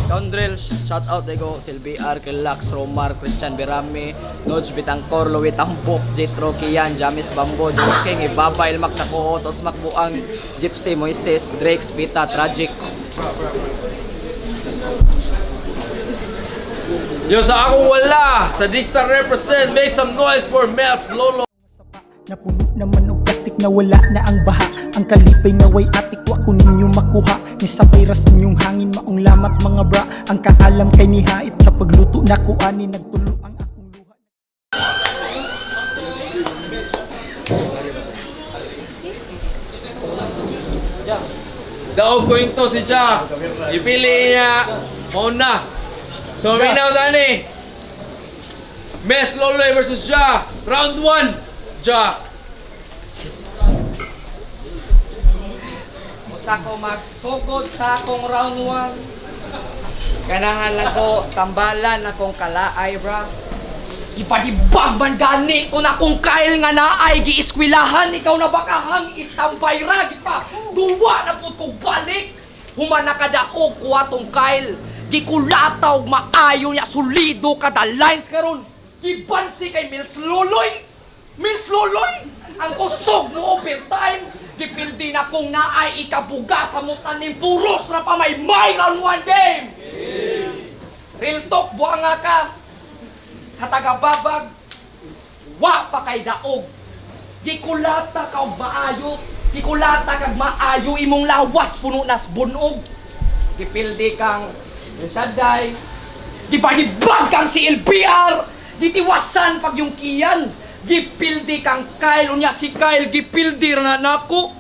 Scoundrels, shout out Ego, Silviar, Relax, Romar, Christian Berame, Nodge Bitangkor, Louis Tambok, Jetro Kian, Jamis Bambo, James King, Ibaba, Ilmak Nako, Tosmak Buang, Gypsy, Moises, Drakes, Vita, Tragic. Yo, sa akong wala, sa Dista represent, make some noise for Melts Lolo. Napuno naman og plastic na wala na ang baha. Ang kalipay nga way atik wa ko ninyo makuha. Ni sabay ras inyong hangin maong lamat mga bra. Ang kaalam kay nihait sa pagluto na kuani. Nagtulo ang akong luha. Daog kwento si Ja. Ipili niya, mauna. So, minaw tani. Mes Loloy versus Ja. Round 1, Ja. Usa ko magsugod sa akong round 1. Ganahan lang ko, tambalan akong kalaay, bra. Ipadibag man gani ko na kung kail nga naay giiskwilahan ikaw na baka hang istambay ra pa duwa na pud kog balik human nakadaog ko atong kail gikulata og maayo niya solido kada lines karon gibansi kay Mills Loloy. Mills Loloy ang kusog mo overtime gipildi na kung naay ikabuga sa mutaning puros ra pa may round one game. Real talk, buanga ka sa tagababag, wa pa kay daog. Gikulata ka og maayo, gikulata kag maayo imong lawas puno nas bunog. Gipildi kang Saday, gibagibag kang si LBR, gitiwasan pag yung kiyan. Gipildi kang Kyle, unya si Kyle gipildi ra na nako.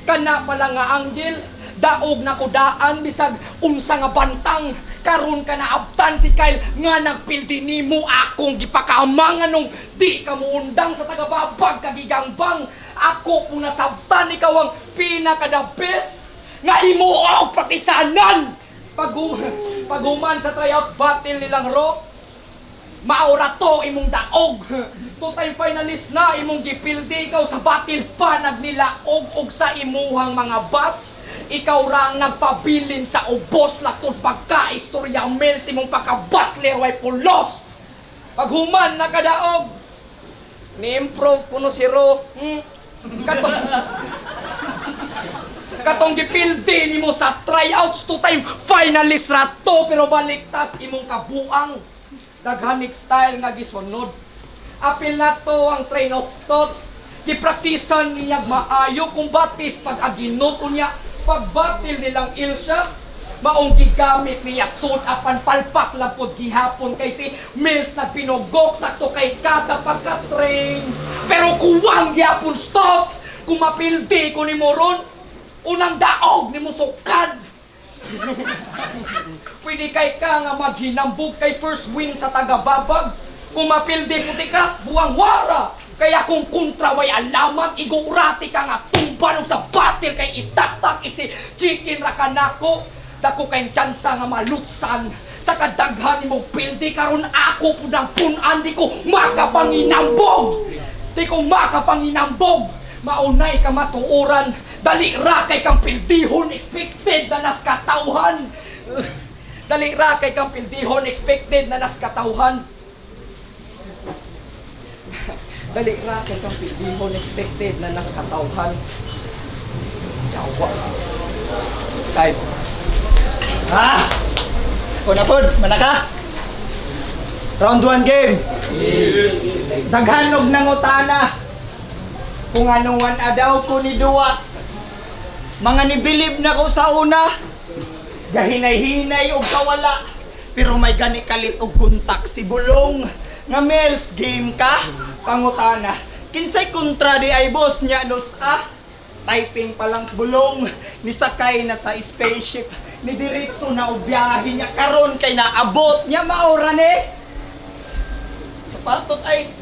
Kana pala nga anggel, daog na kudaan bisag unsa nga bantang karon ka naabtan si Kyle nga nagpildi nimo akong gipakamangan nung di ka muundang sa tagababag kagigangbang ako po nasabtan ikaw ang pinaka the best nga himuog praktisanan pag sa tryout battle nilang ro. Maura to imong daog. Two-time finalist na imong gipildi ikaw sa battle pa nagnilaog og sa imuhang mga batch. Ikaw ra ang nagpabilin sa ubos laktod pagka-istorya Mels imong pagka-battler way pulos. Paghuman nakadaog. Ni-improve kuno si Ro. Katong katong gipildi nimo sa tryouts two-time finalist ra to pero baliktas imong kabuang daghanig style nga gisunod. Apil na to ang train of thought. Gipraktisan niya maayo kung batis pag aginot unya pagbatil nilang Ilsa. Maong gigamit niya sud apan palpak lang pod gihapon kay si Mills nagpinugok sakto kay ka sa pagka-train. Pero kuwang gihapon stop kung mapildi ko ni Moron unang daog nimo sukad. Pwede kay ka nga maghinambog kay first win sa tagababag. Kung mapildi puti ka, buwang wara. Kaya kung kontra way alamat, igurati ka nga tumba sa battle kay itaktak isi chicken ra kanako. Dako kay tsansa nga malutsan sa kadaghan nimong pildi karon ako pud ang punan di ko makapanginambog. Di ko makapanginambog. Maunay ka matuoran, dali ra kay kang pildihon expected na nas katawhan. Dali ra kay kang pildihon expected na nas katawhan. Dali ra kay kang pildihon expected na nas katawhan. Yawa. Time. Ha? Una pod, manaka. Round 1 game. Daghan og nangutana. Kung anong adaw ko ni duwa. Mga nibilib na ko sa una. Gahinay-hinay og kawala. Pero may gani kalit og kontak si Bulong. Nga Mels game ka? Pangutana. Kinsay kontra di ay boss niya nos ah? Typing pa lang sa Bulong. Nisakay na sa spaceship. Ni diretso na og biyahe niya karon kay naabot niya maora ni. Sapatot ay.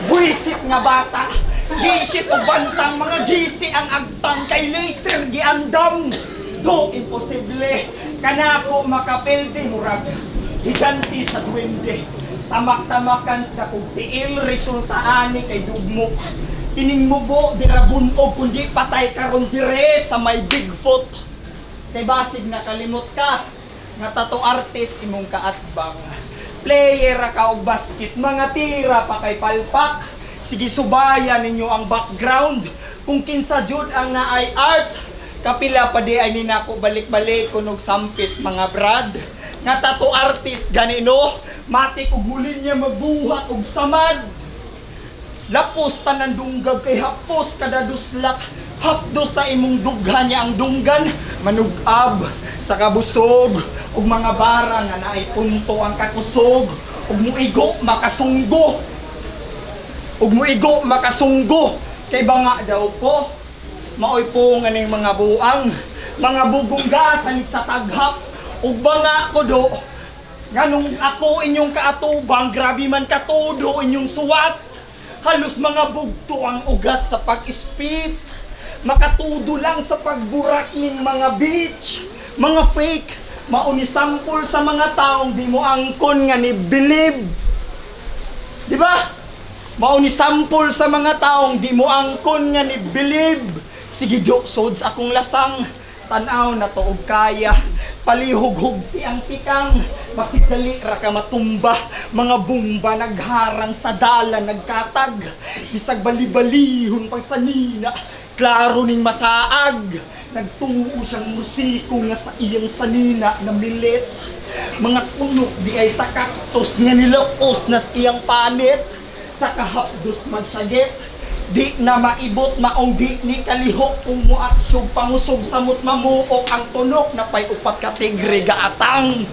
Buisit nga bata. Gisit og bantang mga gisi ang agtang kay laser giandam. Do imposible kanako makapildi murag higanti sa duwende. Tamak-tamakan sa kog tiil resulta ani kay dugmok. Kining mubo dira bunog kundi patay karon dire sa may Bigfoot. Kay basig nakalimot ka nga tattoo artist imong kaatbang. Player ra ka og basket, mga tira pa kay palpak. Sige, subayan ninyo ang background kung kinsa jud ang naay art. Kapila pa di ay ninako balik-balik kunog sampit, mga brad. Nga tattoo artist ganino, matik og muli niya magbuhat og samad. Lapos tanan dunggab kay hapos kada duslak. Hapdos sa imong dughan niya ang dunggan. Manugab sa kabusog ug mga bara nga naay punto ang kakusog. Ug muigo makasunggo. Ug muigo makasunggo. Kay banga daw ko. Maoy po nga ning mga buang. Mga bugong gasanig sa taghap. Ug banga ko do. Nganong ako inyong kaatubang, grabe man katudo inyong suwat. Halos mga bugto ang ugat sa pag-spit. Makatudo lang sa pagburak ning mga bitch. Mga fake, mauni sampol sa mga taong di mo angkon nga ni believe. Di ba? Mauni sampol sa mga taong di mo angkon nga ni believe. Sige do, sods akong lasang. Tanaw na to og kaya. Palihog-hugti ang tikang. Basig dali ra ka matumba. Mga bumba nagharang sa dala nagkatag. Bisag bali-balihon pang sanina. Klaro ning masaag. Nagtuo siyang musiko nga sa iyang sanina na milit. Mga kunok di ay sa kaktus nga nilakos nas iyang panit. Sa kahapdos magsyagit. Di na maibot maong di ni kalihok kung muaksyog pangusog samot mamuok ang tunok na pay upat ka tigre gaatang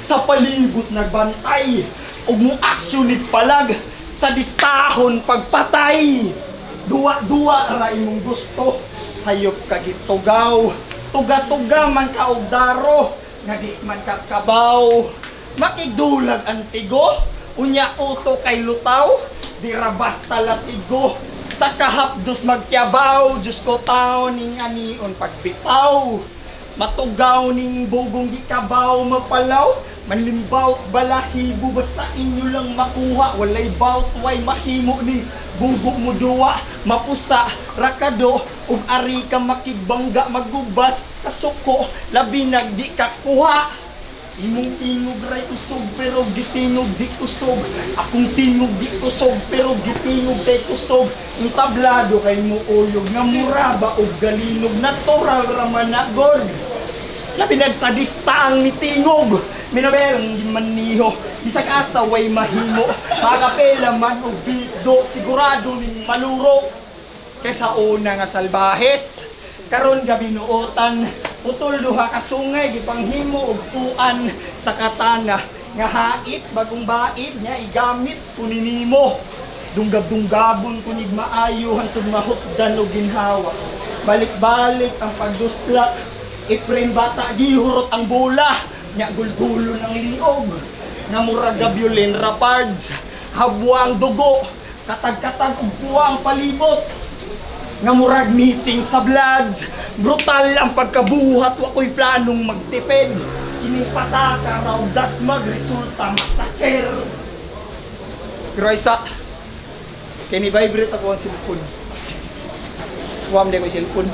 sa palibot nagbantay ug muaksyon ni palag sa distahon pagpatay. Duwa-duwa ra imong gusto, sayop ka gitugaw, tuga-tuga man ka og daro nga di man ka kabaw. Makidulag ang tigo, unya uto kay lutaw, di ra basta latigo sa kahapdos magtiyabaw. Diyos ko, taw ning anion pagbitaw. Matugaw ning bugong gikabaw, mapalaw manlimbaw balahibo, basta inyo lang makuha. Walay bout way mahimo ning bugo mo duwa. Mapusa rakado ug ari ka makigbangga, magubas kasuko, labi nag di ka kuha. Imong tingog ray kusog pero gitingog di kusog. Akong tingog di kusog pero gitingog kay kusog. Intablado kay mo uyog nga mura ba og galinog, natural ra man na god. Labi nagsadista ang mitingog. Minabel ang gimaniho. Bisag asa way mahimo. Makapela man og bido, sigurado ning maluro. Kaysa una nga salbahes, karon gabi nuotan, putol duha ka sungay gipanghimo og tuan sa katana nga hait bagong bait niya igamit kuninimo. Dunggab-dunggabon kunig maayo hantod mahutdan og ginhawa. Balik-balik ang pagduslak. Efraim bata gihurot ang bola. Nya gulgulo ng liog. Nga murag gabyolin rapards. Habwa ang dugo. Katag-katag og kuwa ang palibot. Nga murag meeting sa Bloods. Brutal ang pagkabuhat, wa ko'y planong magtipid. Kining pataka raw das magresulta masaker. Pero isa, kini vibrate ako ang cellphone. Wa man ko cellphone.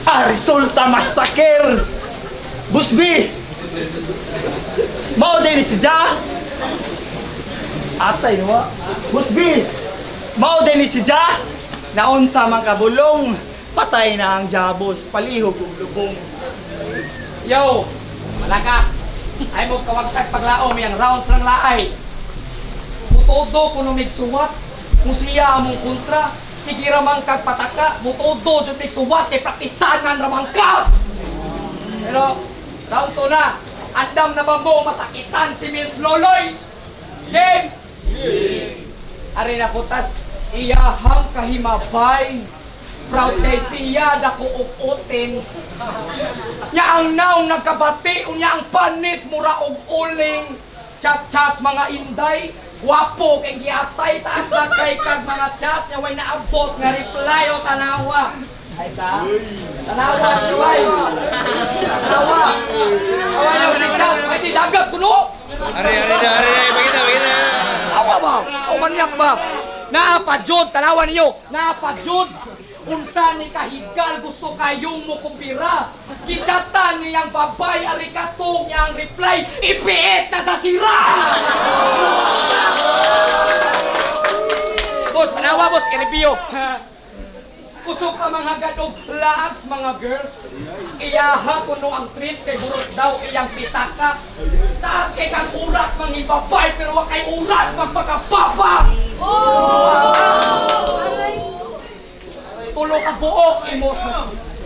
Ah, resulta masaker. Busbi! Mao din si Ja! Atay no. Busbi! Mao din si Ja! Naunsa man kabulong, patay na ang Jabos, palihog ug lubong. Yo! Malaka! Ay mo kawagtag paglaom yang rounds lang laay. Mutudo kuno migsuwat. Kung siya among kontra, sige ra man kag pataka, mutudo jud migsuwat kay praktisanan ra man ka. Pero round 2 na. Andam na ba mo masakitan si Mills Loloy? Game! Ari na putas, iyahang kahimabay. Proud kay siya, dako og utin. Nya ang naong nagkabati, unya ang panit, mura og uling. Chat-chats mga inday, wapo kay giatay, taas na kay kag mga chat, nya way naabot nga reply o tanawa. Ay sa? Tanawa, way. Tanawa. Awa na si chat, ay di dagat kuno. Ari, ari na, ari na. Pakita, pakita. Awa ba? O manyak ba? Naa pa jud, tanawa ninyo. Naa pa jud. Unsa ni kahigal gusto kayong mo kumpira. Gichatan niyang babay arikatong niya ang reply, ipiit na sa sira. Boss, tanawa boss, i-review. Kusog ka mga gadog laags mga girls. Iyaha kuno ang treat kay burot daw iyang pitaka. Taas kay kang oras mga babay pero wa kay oras magpakapapa. Tulo ka buok imo.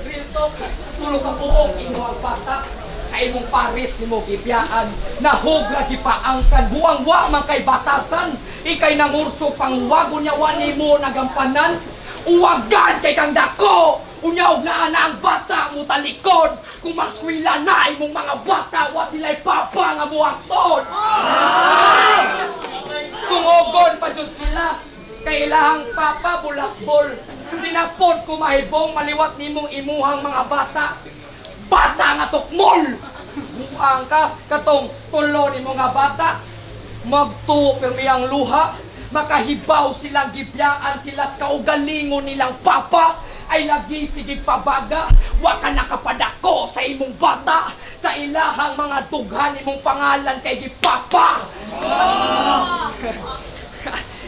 Real talk, tulo ka buok imo ang bata sa imong paris nimo gibiyaan nahog lagi paangkan buang wa man kay batasan ikay nangurso pangwago niya wa nimo nagampanan uwagan kay kang dako unya og naa na ang bata mo talikod kung magskwela na imong mga bata wa sila'y papa nga muakton. Sungogon pa jud sila kay ilahang papa bulakbol. Dinapod ko mahibong maliwat nimong imuhang mga bata. Bata nga tukmol! Buang ka katong tulo nimo nga bata. Magtuo pirmi ang luha. Makahibaw silang gibyaan sila sa kaugalingon nilang papa ay lagi sige pabaga wa ka nakapadako sa imong bata sa ilahang mga dughan imong pangalan kay gipapa.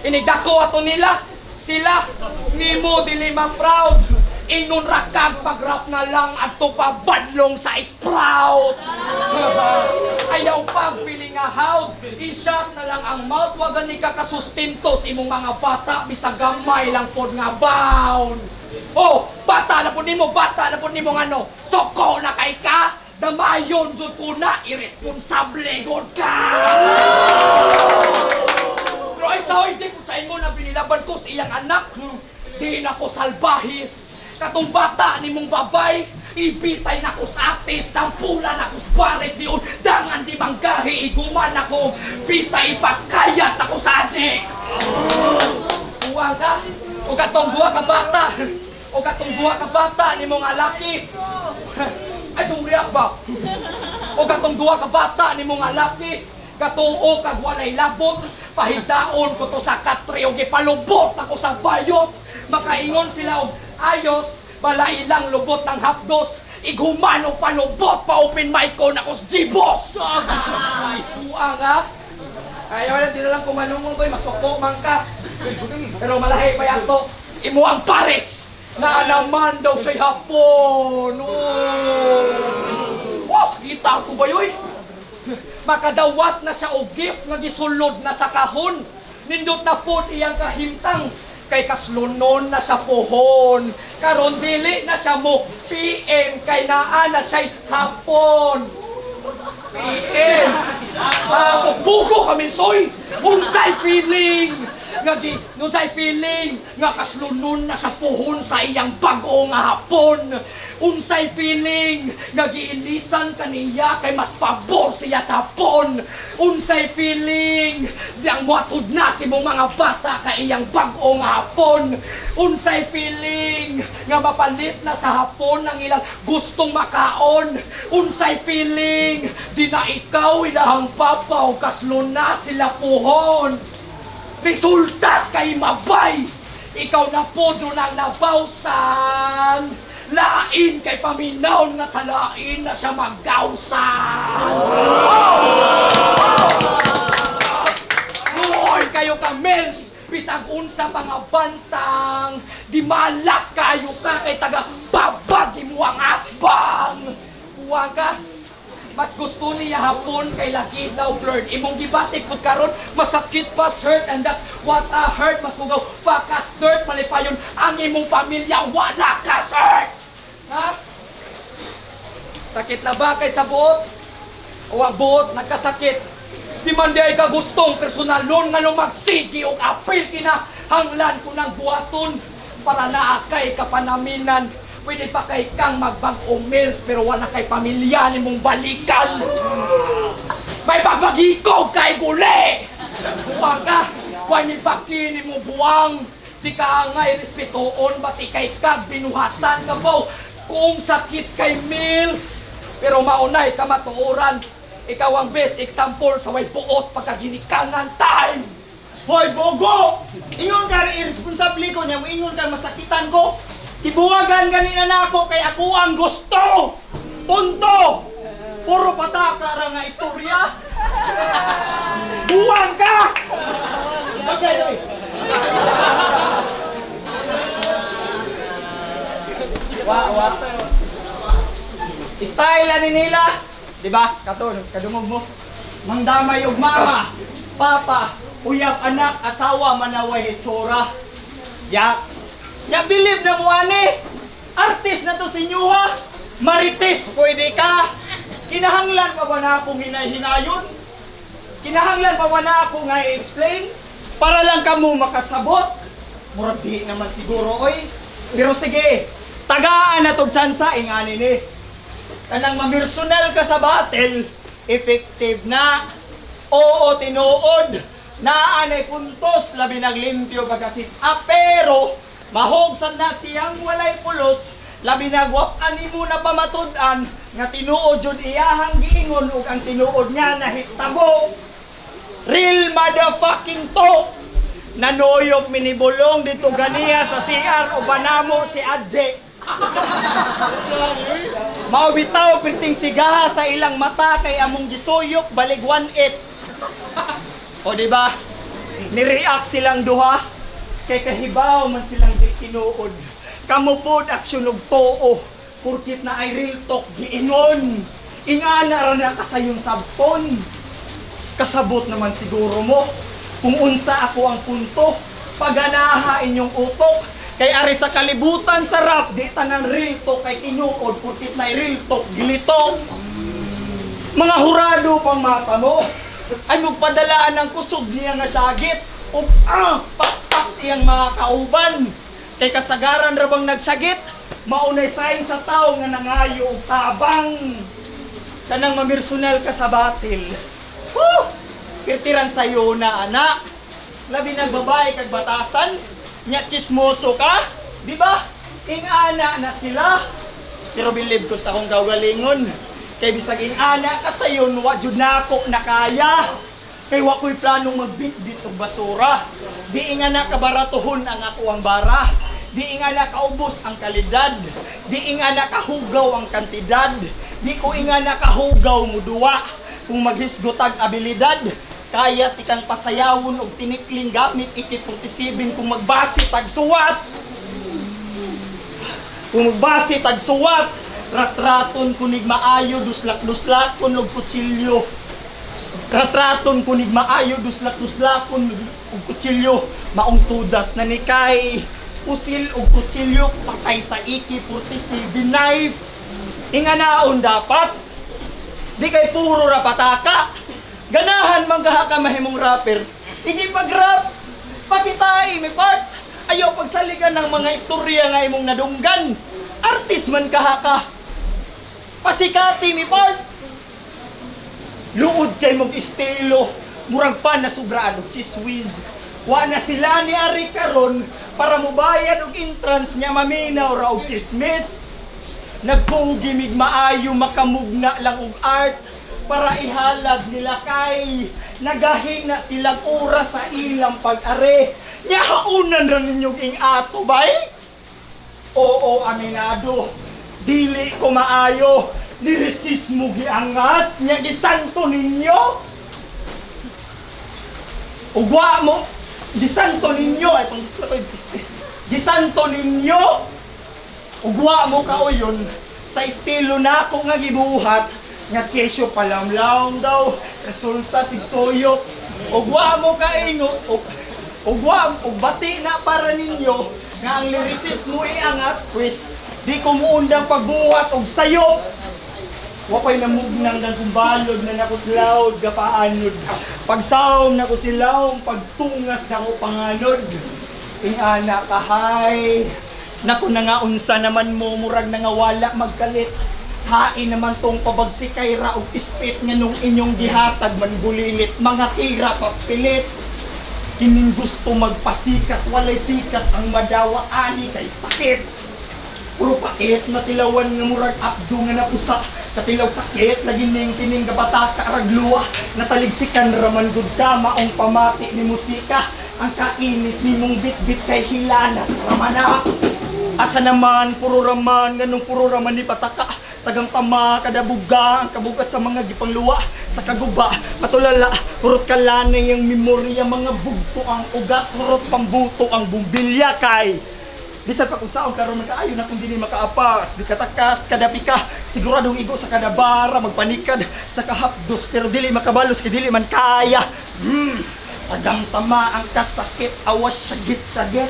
Inigdako ato nila. Sila nimo dili ma-proud. Ingon ra kag pag-rap na lang adto pa badlong sa sprout. Ayaw pag feeling nga hawd. I-shut na lang ang mouth wa gani ka kasustinto sa imong mga bata bisag gamay lang pod nga bound. Oh, bata na pud nimo, bata na pud nimo ngano. Soko na kay ka. Damayon jud ko na iresponsable gud ka. Pero ay sa hindi po sa ingon na binilaban ko sa iyang anak. Di na ko salbahis. Katong bata ni mong babay, ibitay na ko sa atis, sampula na ko sa barit diun, dangan di manggahi, iguman ako, bitay ipakayat ako sa adik. Buwang ka, o katong buwa ka bata, o katong buwa ka bata ni mong alaki. Ay, sumriyak ba? O katong duha ka bata ni mong alaki, katuo kag walay labot, pahidaon ko to sa katre og ipalubot ako sa bayot. Makaingon sila og ayos, bala ilang lubot ng hapdos, ighuman og palubot pa open mic ko na ko sa G-boss. Ay, buang ha. Ayaw na, di na lang kumanungon ko'y masuko man ka. Pero malahi pa yan to. Imo ang pares! Na naman daw siya'y hapon. Oh! Oh, kita ko ba yoy? Makadawat na siya og gift nga gisulod na sa kahon. Nindot na pod iyang kahimtang kay kaslunon na sa pohon. Karon dili na siya mo PM kay naa na siya'y hapon. PM! Ah, buko kami soy! Unsay feeling! Nga gi, unsay feeling nga kaslunon na sa puhon sa iyang bag-o nga hapon. Unsay feeling nga giilisan kaniya kay mas pabor siya sa hapon. Unsay feeling diyang muatod na si mong mga bata kay iyang bag-o nga hapon. Unsay feeling nga mapalit na sa hapon ang ilang gustong makaon. Unsay feeling di na ikaw ilahang papa o kaslon na sila puhon. Resultas kay mabay. Ikaw na po doon ang nabawsan. Lain kay paminaw nga sa lain na siya maggawsan. Oh! Luoy kayo ka, Mels! Bisag unsa pa nga bantang, di malas kayo ka kay taga babag imo ang atbang. Buwang ka, mas gusto niya hapon kay lagi daw blurred. Imong gibati pud karon masakit pa hurt and that's what I heard. Masugaw pa ka skirt malipayon ang imong pamilya wala ka sir. Ha? Sakit na ba kay sa buot? O ang buot nagkasakit? Di man di ay kagustong personalon nga nung magsigi og apil kinahanglan ko ng buhaton para naa kay kapanaminan. Pwede pa kay kang magbag-o mills pero wala kay pamilya nimong balikan. May pagbagikog kay guli! Buwang ka! Huwag ni baki ni mo buwang! Di ka angay respetuon, bati kay kag binuhatan ka po. Kung sakit kay Mills! Pero maunay ka matuoran, ikaw ang best example sa way buot pagkaginikanan time! Hoy, bogo! Ingon ka irresponsable ko niya, ingon ka masakitan ko. Ibuwagan ganina nako kay ako ang gusto. Punto. Puro pataka ra nga istorya. Buwang ka! Bagay dali. Wa wa. Style ani nila, di ba? Kato, kadungog mo. Mangdamay og mama, papa, uyab anak, asawa manaway hitsura. Yaks. Ya believe na mo ani. Artist na to si Nyuha. Marites, pwede ka. Kinahanglan pa ba na akong hinay-hinayon? Kinahanglan pa ba na ako nga i-explain? Para lang kamo makasabot? Murag di naman siguro, oy. Pero sige, tagaan na tog tsansa, ingani ni. Kanang mamersonal ka sa battle, effective na. Oo, tinuod. Naanay puntos, labi naglimpyo pagkasit up. Pero, mahugsan na siyang walay pulos, labi nagwap ani mo na pamatud-an nga tinuod jud iyahang giingon ug ang tinuod nga nahitabo. Real motherfucking talk! Nanoyok minibulong dito ganiya sa CR o banamo si Adje. Maubitaw perting sigaha sa ilang mata kay among gisuyok balig 1-8. O di ba? Nireact silang duha kay kahibaw man silang di tinuod. Kamo pod aksyon og tuo purkit na ay real talk giingon. Ingana ra na kasayong sabton. Kasabot naman siguro mo kung unsa ako ang punto paganaha inyong utok kay ari sa kalibutan sa rap di tanan real talk kay tinuod purkit na real talk gilitok. Mga hurado pang mata mo ay magpadalaan ng kusog niya nga syagit ug pakpak siyang mga kauban kay kasagaran ra bang nagsyagit maunay sign sa tao nga nangayo og tabang kanang mamersonal ka sa batil. Woo! Pirtiran sayo na anak. Labi nagbabae kag batasan, nya chismoso ka, di ba? Ingana na sila. Pero bilib ko sa akong kaugalingon. Kay bisag ingana ka sayon, wa jud nako nakaya. Kay wa ko'y planong magbitbit og basura. Di ingana kabaratuhon ang ako ang bara. Di ingana kaubos ang kalidad. Di ingana kahugaw ang kantidad. Di ko ingana kahugaw muduwa. Kung maghisgotag abilidad, kaya tikang pasayawon og tinikling gamit AK-47 kung magbase tag suwat. Kung magbase tag suwat, ratraton kunig maayo duslak-duslak kun og kutsilyo. Ratraton kunig maayo duslak-duslak kun og kutsilyo. Maong tudas na ni kay pusil og kutsilyo patay sa AK-47 knife. Inganaon dapat. Di kay puro ra pataka. Ganahan man kaha ka mahimong rapper. Hindi pag-rap. Pakitai may part. Ayaw pagsaligan ng mga istorya nga imong nadunggan. Artist man kaha ka. Pasikati mi part. Luod kay mong estilo. Murag pa na sobraan og chiswiz. Wa na sila ni Ari karon para mobayad og entrance niya maminaw ra og chismis. Nagpugi mig maayo makamugna lang og art para ihalad nila kay nagahina silang oras sa ilang pag-are. Nya haunan ra ninyong ing ato bay? Oo, aminado. Dili ko maayo. Niresismo giangat nya gisanto ninyo. Ugwa mo gisanto ninyo ay pang gusto ko yung piste. Gisanto ninyo. Ugwa mo kauyon sa estilo nako nga gibuhat nga kesyo palamlaom daw resulta sigsoyok. Ugwa mo kaingo ug ugwa ug bati na para ninyo nga ang lyricist mo iangat pwes di ko muundang pagbuhat og sayop. Wa pa'y namugnang ng kumbalod na nakuslaod gapaanod. Pagsawom na ko silawom, pagtungas na ko panganod. Ingana kahay. Naku na nga unsa naman mo, murag na nga wala magkalit. Hain naman tong pabagsik kay ra og ispit nga nung inyong gihatag man bulilit, mga tira papilit. Kining gusto magpasikat, walay tikas ang madawa ani kay sakit. Puro pakit matilawan nga murag abdo nga napusa. Katilaw sakit lagi ning kining gabata ka ragluwa. Nataligsikan raman gud ka maong pamati ni musika. Ang kainit nimong bitbit kay hilanat ramana. Asa naman, puro raman, ganong puro raman ni pataka. Tagang tama, kada buga, ang kabugat sa mga gipangluwa. Sa kaguba, patulala, purot kalanay ang memorya, mga bugto ang ugat, purot pambuto ang bumbilya kay. Bisan pa kung saon karon man kaayo na kung dili makaapas, di katakas, kada pika, siguradong igo sa kada bara, magpanikad sa kahapdos, pero dili makabalos kay dili man kaya. Tagang tama ang kasakit, awas sagit sagit.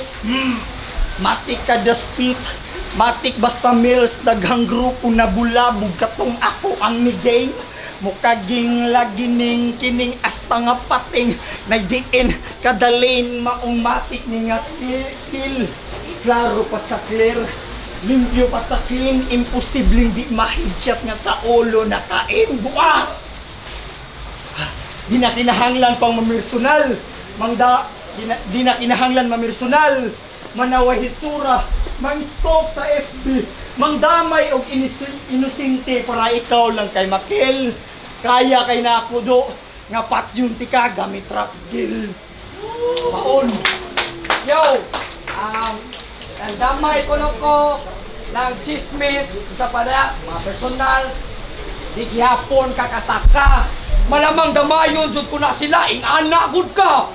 Matik kada speed, matik basta mills, daghang grupo na bulabog katong ako ang ni game. Mukaging lagining kining asta nga pating nagdiin kada lane maong matik ni nga kill. Klaro pa sa clear, limpyo pa sa clean, imposibleng di ma-headshot nga sa ulo nakain buwa. Di na kinahanglan pang mamersonal. Mangda, di na kinahanglan mamersonal. Manaway hitsura, mang-stalk sa FB, mangdamay og inosente para ikaw lang kay makil. Kaya kay nako do, nga patyun ti ka gamit rap skill. Paon. Yo! Ang damay ko no ko ng chismis sa pala, mga personals, di gihapon kakasaka. Malamang damayon jud ko na sila, ingana gud ka.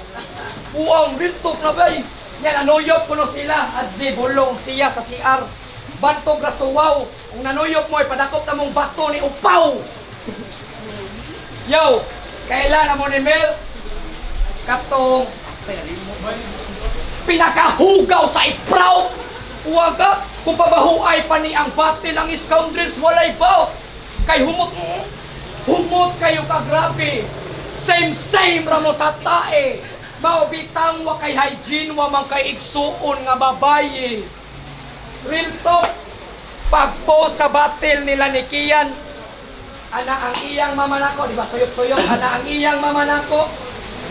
Uang real talk na bay. Yan anuyop ko no sila at di bulong siya sa CR. Bantog ra suwaw. Kung nanuyop mo, ipadakop ta mong bato ni upaw. Yo, kailan mo ni Mills? Katong pinakahugaw sa sprout. Uwag ka, kung pabahuay pa ni ang batil ang scoundrels walay bout. Kay humot, humot kayo ka grabe. Same same ra mo sa tae. Mao bitang wa kay hygiene wa man kay igsuon nga babaye. Real talk. Pagpo sa battle nila ni Kian, ana ang iyang mama nako, di ba suyop-suyop, ana ang iyang mama nako.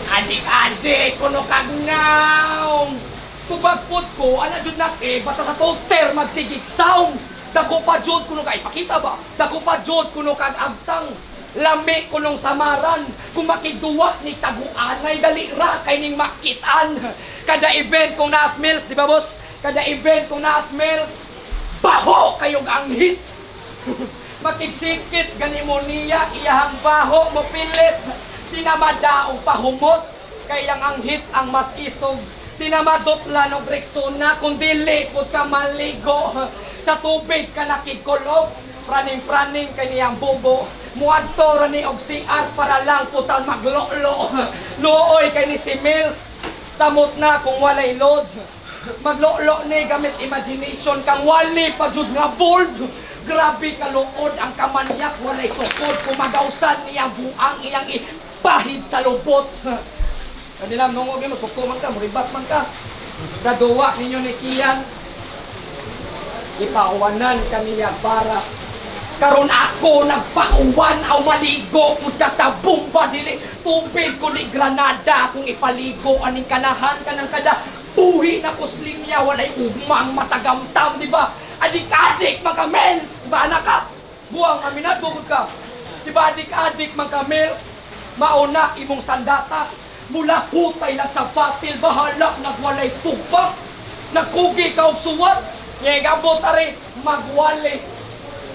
Adik-adik kuno kag naong. Tubagpot ko, ana jud nak eh, basta sa toter magsigig sound. Dako pa jud kuno kay pakita ba? Dako pa jud kuno kag agtang. Lami kunong samaran, kung makiduwa ni taguanay dali ra kay ning makitan. Kada event kong naas Mills, di ba boss? Kada event kong naas Mills, baho kayog ang hit. Makigsikit gani mo niya iyahang baho mo pilit. Tinamadaong pahumot kayang ang hit ang mas isog. Tinamadotlan og Rexona kung dili pud ka maligo. Sa tubig ka nakigkulob, praning-praning kay niyang bobo. Muadto ra ni og CR para lang putan maglolo. Luoy kay ni si Mills. Samot na kung walay load. Maglolo ni gamit imagination kang wali pa jud nga bold. Grabe kaluod ang kamanyak walay sukod kumagawsan niyang buang iyang ipahid sa lubot. Kanila nungo mo suko man ka, muribat man ka. Sa duwa ninyo ni Kian, ipauwanan kaniya para karon ako nagpauwan aw maligo pud ka sa bomba dili tubig ko ni granada kung ipaligo aning kanahan kanang kada buhi na kuslinya walay ugma ang matagamtam, di ba? Adik-adik mga mels, di ba anak ka buang aminado gud ka, di ba? Adik-adik mga mels, mauna imong sandata mula hutay lang sa batil bahala nagwalay tubang nagkugi ka og suwat. Ngegabot are magwali.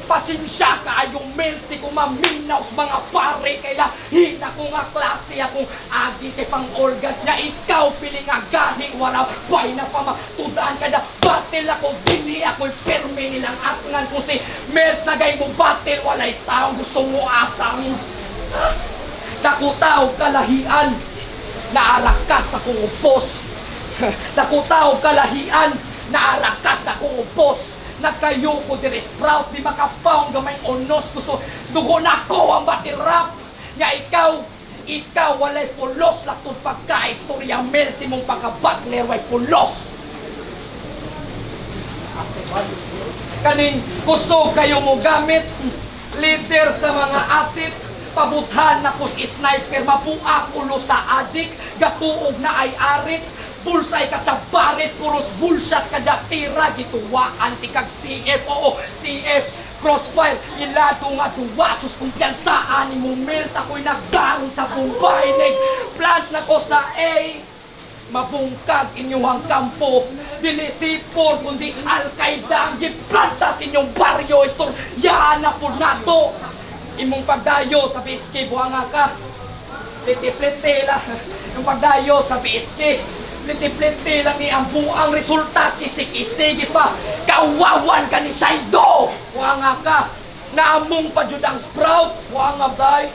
Pasensya kaayong Mills, di ko maminaw sa mga pare kay lahi na ko nga klase akong agi kay pang organs nga ikaw feeling nga gani wala bay na pa matudaan kada battle ako dili ako'y pirmi nilang atngan ko si Mills na gay mo battle walay taong gusto mo atang dakutaw kalahian naarakas akong upos. Dakutaw kalahian naarakas akong upos. Nagkayo ko diri sprout di makapaong gamay onos ko so dugo na ko ang battle rap nga ikaw ikaw walay pulos laktod pagka istorya Mel si mong pagka-battler way pulos kaning kusog kayo mo gamit leader sa mga asit pabuthan na kus sniper mapuak ulo sa adik gatuog na ay arit bulsay ka sa barit puros bullshot kada tira gituwaan ti kag CF oo CF crossfire ilado nga duwa sus kumpiyansaan ni mo Mills ako'y nagdaon sa Bombay neg plant na ko sa A. Mabungkag inyuhang kampo. Dili sipor kundi Al-Qaeda ang giplanta sa inyong baryo. Istoryahan na po nato. Imong pagdayo sa BSK, buhanga ka. Pliti-pliti lang. Yung pagdayo sa BSK, pliti-pliti lang ni ang buang resulta. Kisik-isigi pa. Kawawan ka ni Saido! Buhanga ka. Naamong pa jud ang sprout. Buhanga bay.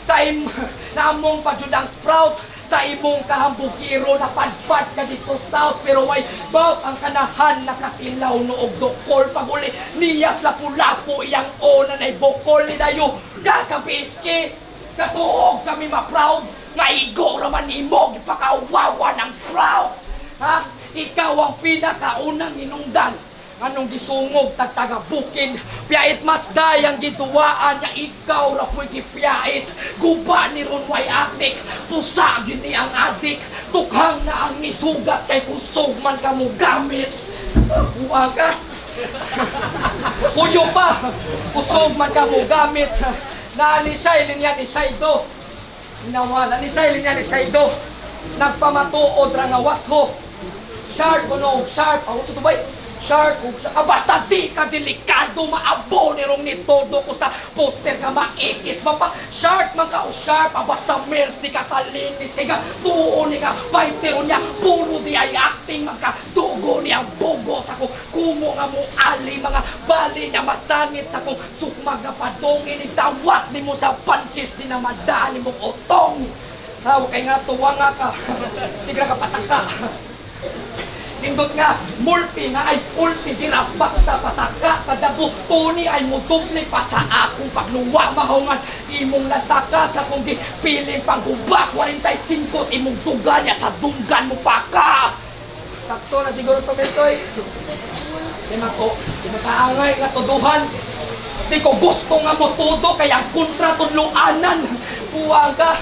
Sa im naamong pa jud ang sprout sa imong kahambugiro na padpad ka dito south, pero way bout ang kanahan nakatilaw noog dukol paguli niyas lapu-lapu iyang ona nay bukol ni dayo ka sa biski. Katuog kami ma-proud nga igo raman nimo gipakauwawa ng sprout, ha? Ikaw ang pinakaunang inungdan anong gisungog tagtaga bukid, piyait mas dayang giduwaan nga ikaw ra po'y gipiyait. Guba ni ron way atik, pusa gini ang adik, tukhang na ang nisugat kay kusog man kamo gamit. Buang ka. Kuyo pa, kusog man kamo gamit. Na ni siya linya ni Shaido. Nawala ni siya linya ni Shaido. Nagpamatuod ra nga washo. Sharp kuno, sharp. Ako sa tubay. Sharp ug ah, basta di ka delikado, maabo ni rong nitodo ko sa poster ka maikis mapa shark man ka o sharp. Ah, basta mels di ka kalinis kay ka tuo ni ka fighter niya puro di ay acting magka dugo ni ang bogo sa kong kumo nga mo ali mga bali niya masangit sa kong sukmag na padungin ni dawat nimo sa punches di na madali mong utong. Ha, kay nga tuwa nga ka. Sigra ka pataka. Nindot nga, multi na ay ulti dira basta pataka kadabo tuni ay mudubli pa sa akong pagluwa mahungan imong lataka sa kong gipiling pangguba 45 sa imong duga niya sa dunggan mo pa ka. Sakto na siguro to, Bentoy. Di mako, di makaangay nga tuduhan. Di ko gusto nga mo tudo kaya ang kontra tudloanan. Buwang ka.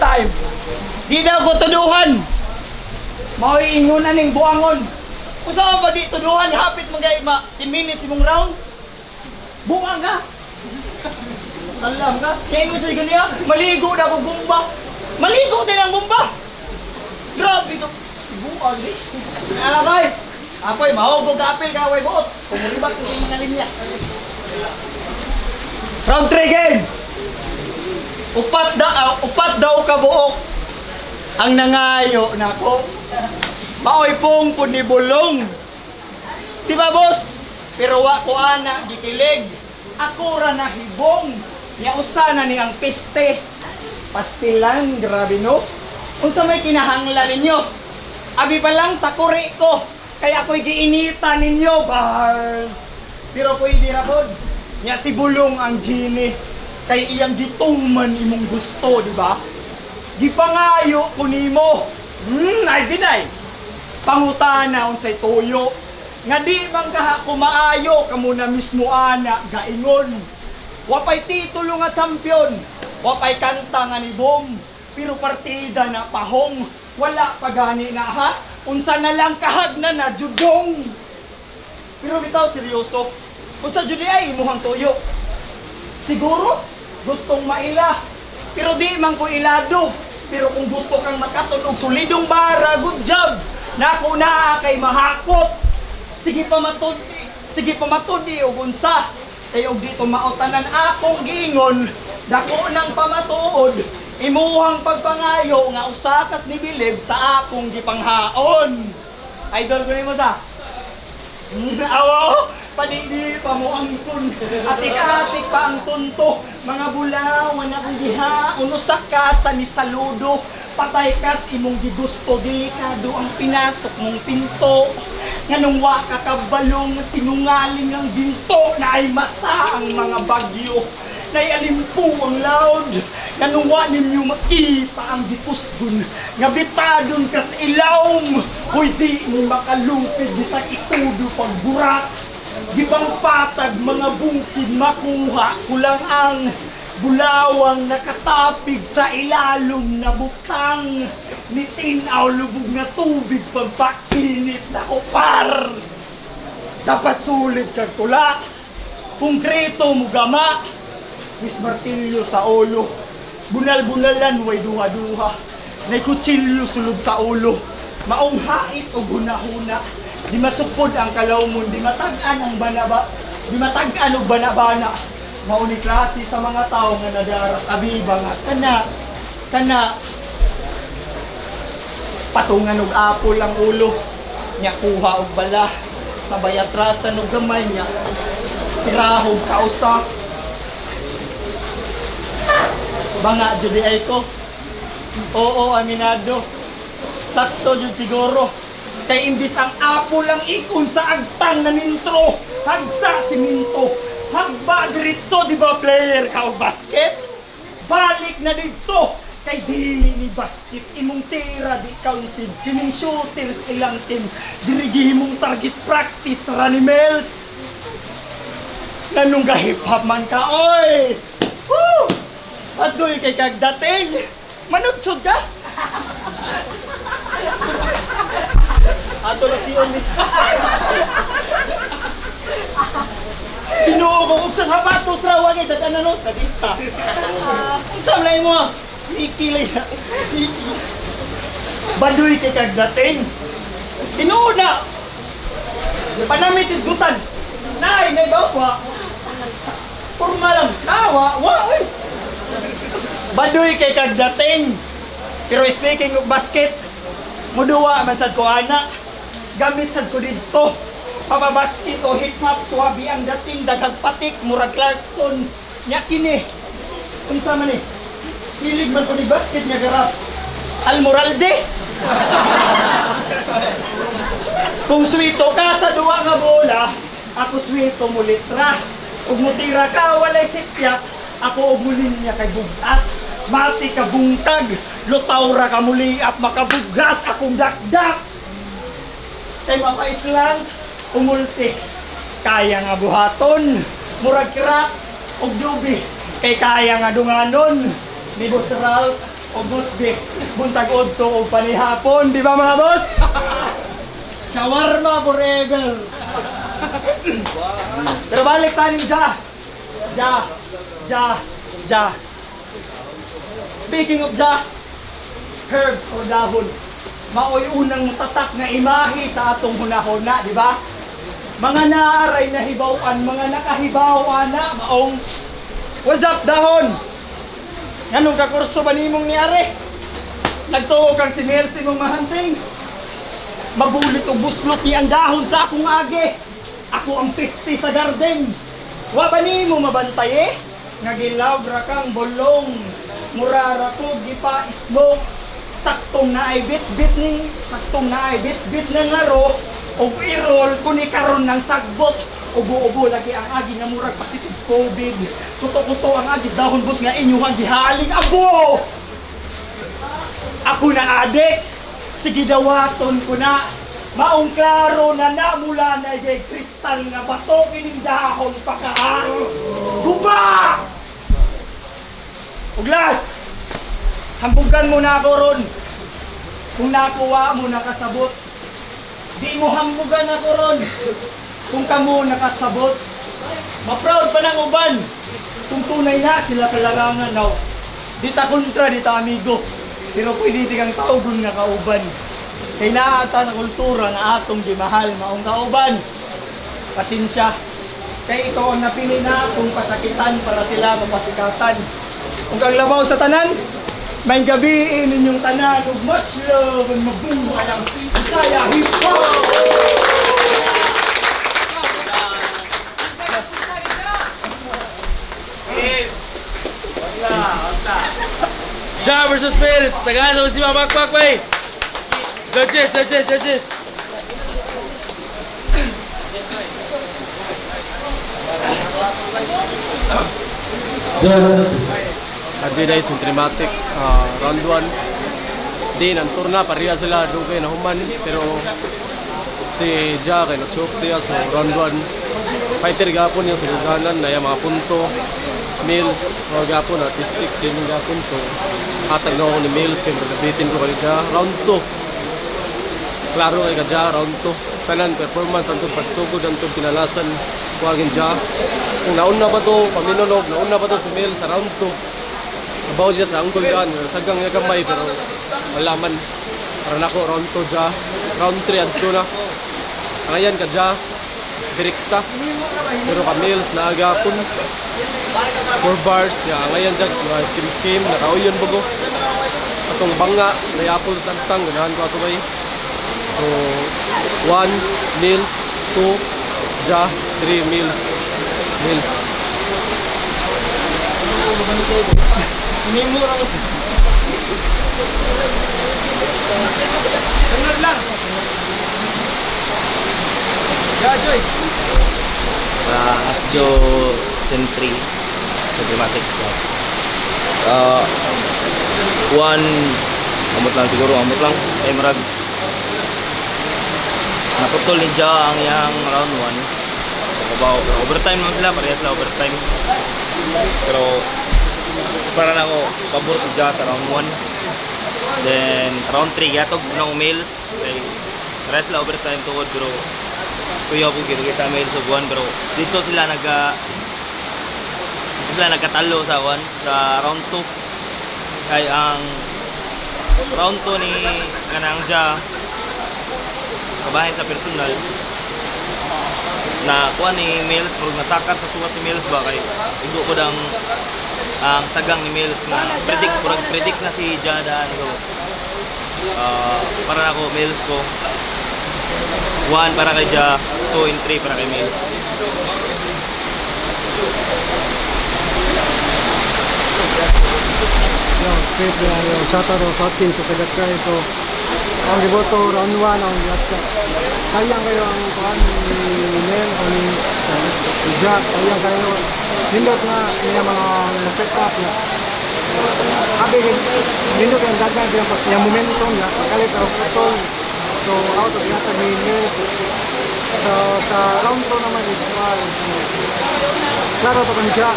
Time. Di na ako tuduhan. Mao'y ingon aning buangon. Usa ba di tuduhan hapit man gay ma 10 minutes imong round? Buang ka. Alam ka, kaya ingon sa ganiya, maligo na ako bumba. Maligo din ang bumba. Grabe to. Buang di. Alam kay. Ako'y mahugog apil ka way buot. Kumuribak ko yung mga linya. Round 3 game. Upat daw ka buok ang nangayo nako. Maoy pong punibulong. Di ba, boss? Pero wa ko ana gikilig. Ako ra nahibong. Nya usa na ni ang peste. Pastilan, grabe no. Unsa may kinahanglan ninyo? Abi pa lang takuri ko. Kaya ako'y giinita ninyo, bars. Pero pwede ra pod. Nya si Bulong ang genie. Kay iyang gituman imong gusto, di ba? Gipangayo ko nimo. Ay dinay. Pangutana unsay tuyo. Nga di man kaha kumaayo kamo na mismo ana gaingon. Wapay titulo nga champion. Wapay kanta nga ni Bong. Pero partida na pahong. Wala pa gani na ha. Unsa na lang kahag na na judong. Pero bitaw seryoso. Unsa jud ay imuhang tuyo? Siguro, gustong maila. Pero di man ko ilado. Pero kung gusto kang makatun og solidong bara, good job. Nako na kay mahakot. Sige pa matudi og unsa. Kay og dito mautanan akong giingon, dako nang pamatuod. Imuhang pagpangayo nga usa kas ni Bilib sa akong gipanghaon. Idol ko nimo sa. Awaw, padidi pa mo ang tun. Atik-atik pa ang tunto. Mga bulawan akong gihaon. Usa ka sa ni saludo. Patay kas imong gigusto. Delikado ang pinasok mong pinto. Nganong wa ka kabalong sinungaling ang ginto na ay mata ang mga bagyo. Nay alimpo ang loud. Nganong wa ninyo makita ang gikusgon. Nga bitadon kas ilawom. Hoy di ni makalupig sa itudo pagburak. Gibang patag mga bukid makuha kulang ang bulawang nakatapig sa ilalom na butang. Ni tinaw lubog nga tubig pagpainit na kupar. Dapat sulit kag tula. Konkreto mo gama. Miss Martillo sa ulo. Bunal-bunalan way duha-duha. Nay kutsilyo sulod sa ulo. Maong hait og hunahuna. Di masukod ang kalawmon, di matag-an ang banaba, di matag-an og banabana. Mao ni klase sa mga tao nga nadaras abiba nga kana kana patungan og apol ang ulo nya, kuha og bala sabay atrasan og gamay nya, tirahog kausa. Banga jud ay ko. Oo, aminado, sakto jud siguro kay imbis ang apol ang ikon sa agtang na nintro, hagsa siminto, hagba diretso. Di ba player ka og basket? Balik na dito kay dili ni basket imong tira, di counted kining shooters ilang team. Dirigi mong target practice ra ni Mels. Nanong ga hip hop man ka, oy! Woo! Adoy kay kagdating manudsod ka. Ato lang si Oni. Tinuo ko og sa sapatos ra wa kay dad ano sa dista. Unsa man mo? Niki lay. Niki. Baduy kay kagdating. Tinuo na. Panamit isgutan. Naay nay ba wa? Porma lang. Nawa, wa oy. Baduy kay kagdating. Pero speaking of basket, muduwa man sad ko ana. Gamit sad ko didto. Pababasket o hip hop, swabe ang dating, daghang patik, murag Clarkson. Nya kini. Unsa man ni? Hilig man ko ni basket nya garap. Almoralde. Kung swito ka sa duwa nga bola, ako swito mo litra. Ug mutira ka walay sipyak, ako og mulinya kay bugat. Mati ka bungkag, lutaw ra ka muliap makabugat akong dakdak. Kay mapaislang, umulti. Kaya nga buhaton, murag cracks og dubi. Kay kaya nga dunganon, ni Boss Ralph og Busby. Buntag udto og panihapon, di ba mga boss? Shawarma forever. Pero balik tayo Ja. Ja. Ja. Ja. Speaking of Ja, herbs or dahon, maoy unang tatak nga imahe sa atong hunahuna, di ba? Mga naaray na hibaw-an, mga nakahibaw na maong "What's up, dahon? Nganong kakurso ba nimong ni are? Nagtuo kang si Mercy mong mahanting. Mabulit og buslot ni ang dahon sa akong age. Ako ang peste sa garden. Wa ba nimo mabantay eh? Nga gilaw ra kang bolong. Mura ra ko gipa smoke. Saktong naay bit-bit ning saktong naay bit-bit ng laro og i-roll ko ni karon ng sagbot. Ubo-ubo lagi ang agi nga murag positive sa COVID. Kuto-kuto ang agis dahon, boss, nga inyong gihaling abo. Ako na adik. Sige, dawaton ko na. Maong klaro na namula na kay kristal nga bato kining dahon pa ka. Guba! Uglas! Hambugan mo na ako ron. Kung nakuha mo nakasabot. Di mo hambugan ako ron. Kung kamo nakasabot. Ma-proud pa ng uban. Kung tunay na sila sa larangan now. Di ta kontra, di ta amigo. Pero pwede di kang tawgon nga kauban. Kay naa ta sa kultura nga atong gimahal maong kauban. Pasensya. Kay ikaw ang napili na akong pasakitan para sila mapasikatan. Ug ang labaw sa tanan, may gabi ninyong tanan ug much love and mabuhay ang Bisaya Hip Hop! Yes! Basta, basta. Ja versus Mills. Tagano si Mabakbak, bay. Judges, judges, judges. Adjay Cinematic, round 1. Di, nanturna, pareha sila, dugay na human, pero si Ja kay na-choke siya, so round 1. Fighter gapon niya sa duganan, na yung mga punto. Mills, mga gapon, artistic, siya yung gapon, so hatag na ako ni Mills, kay magabitin ko kay Ja. Round 2, klaro kay ka Ja, round 2. Tanan, performance, antong pagsugod, antong kinalasan, kuwagin Ja. Kung nauna pa to, paminolog, nauna pa to si Mills sa round 2. Abaw siya sa angle daan, sagang niya gamay pero wala man. Para nako round 2 Ja, round 3 adto na. Angayan ka Ja, direkta. Pero ka Mills naagapon. 4 bars, ya angayan siya mga skim skim, nakauyon bugo. Atong banga, may apple sa agtang, ganahan ko ato bay. So, 1 Mills, 2 Ja, 3 Mills. Mills. Inimura ko siya. Sunod lang. Ja, Joy. Asjo Sentry sa Dramatic Squad. One, amot lang siguro, amot lang. Ay, marag, naputol ni Ja ang iyang round 1. Kabaw, overtime naman sila, parehas sila overtime. Pero, para na ako, pabor si Ja sa round 1. Then, round 3, gatog ng Mills. Kay, parehas sila overtime tungod, pero kuya ko kita Mills og 1, pero dito sila nagkatalo sa 1 sa round 2, kay ang round 2 ni kanang Ja kabahin sa personal na kuha ni Mills, murag nasakar sa suwat ni Mills ba, kay igo ko dang ang sagang ni Mills na predict, murag predict na si Ja daan. So para ako, Mills ko. 1 para kay Ja, 2 and 3 para kay Mills. Yo, safe na yo. Shout out sa akin sa Tagatkay. So, ang giboto round 1 ang gihatga. Sayang kayo ang kuan ni Mel o ni Jack. Sayang kayo. Nindot nga niya mga na-set up na. Abi, nindot ang dagan siya yung momentum niya. Pagkalit ang putol. So, out of gihatag ni Mel. So, sa round 2 naman is kuan. Klaro to kang Jack.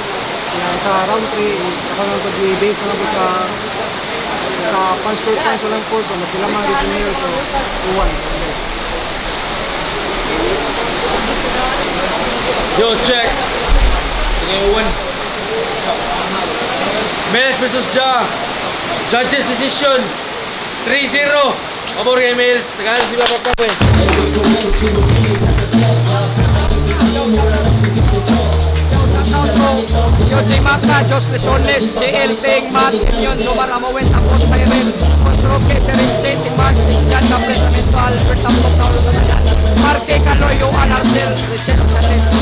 Yan, sa round 3 is ako lang pag i-base na lang po sa punch per punch lang po. So, mas nilamang rin si Neil. So, 2-1. Yes. Yo, check. Sige, one. Mills versus Ja. Judges decision. 3-0. Pabor kay Mills. Tagal sila pagkap eh. Yo, J. Maka, Josh Lesones, JL Teng, Matt, Elion, Jomar Amowen, Tapos, Cyril, Cons Roque, Serin Chen, Ting Marks, Ting Jan, Gabriel Samento, Albert Tampok, Paulo Samayan, Marque, Caloy, Yohan, Arcel, Richel, Ocasen.